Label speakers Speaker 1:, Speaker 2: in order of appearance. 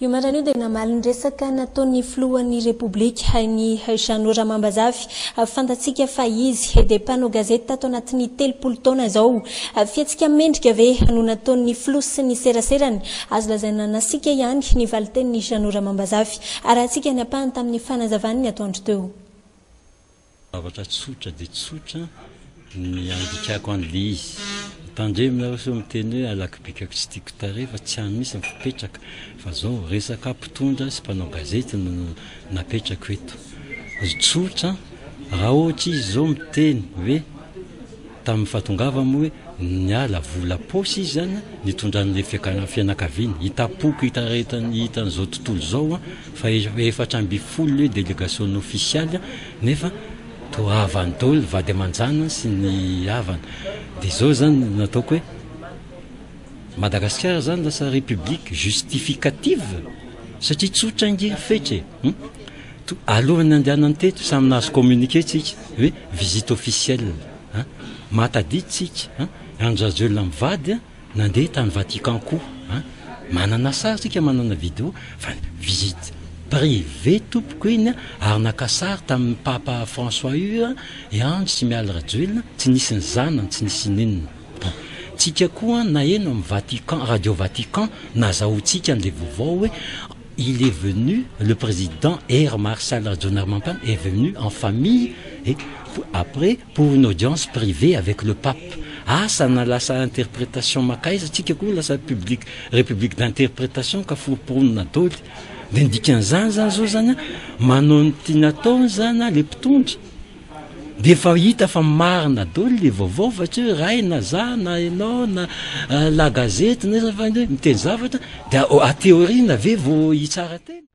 Speaker 1: Io maraina io dia namaly ny resaka nataon'ny filohan'ny Repoblika, ny Jeannot Ramambazafy. Fantatsika fa izy dia mpanao gazety tato anatin'ny 30 taona izao. Fihetsika mendrika ve no nataon'ny filoha sy ny seraserany? Azo lazaina nasiaka ihany ny valin-tenin'i Jeannot Ramambazafy. Arahantsika ny ampahany tamin'ny fanazavany ny atoandro teo.
Speaker 2: Zavatra tsotra dia tsotra ny andikako an'le izy. Tandremo nareo sao miteny hoe alako bikako tsy tiako tarehy fa tsy any mihitsy ny fipetraka fa zao resaka mpitondra sy mpanao gazety no napetrako eto. Tsotra raha ohatra izy zao miteny hoe tamin'ny fahatongavany moa hoe niala vola paosy izy zany nitondran'le fianakaviany. Hitam-poko hita hitan'izao tontolo izao fa 14 le délégation officielle nefa toa havany daholo vady aman-janany sy ny havany. Dia izao zany no nataoko hoe Madagasikara zany lasa république justificative satria tsotra ange ry fetra e. Hum? Alohan'ny handehanany teto samy nahazo communiqué tsika hoe visite officielle. An? Mahatadidy tsika an? Andry Rajoelina mivady an? Nandeha tany Vatican koa an! Manana sary tsika manana video fa visite privée tompoko iny an! Ary naka sary tamin'ny Papa François io an! I Andry sy Mialy Rajoelina tsy nisy ny zanany tsy nisy ininona. Bon tsika koa naheno amin'ny Vatican radio Vatican nazahoantsika an'ilay vaovao hoe il est venu le président Hery Martial Rajaonarimampianina est venu en famille et après pour une audience privée avec le pape. Asa na lasa interprétation makaiza tsika koa lasa public république d'interprétation ka foromporonina daoly. De ny dikan'izany zany zao zany manao ny tiany ataony zany le mpitondra de efa hita fa marina daoly le vaovao fa tsy hoe ray na za na ianao na la gazety na iza fa miteny zavatra de aty aoriana ve vao hitsara tena.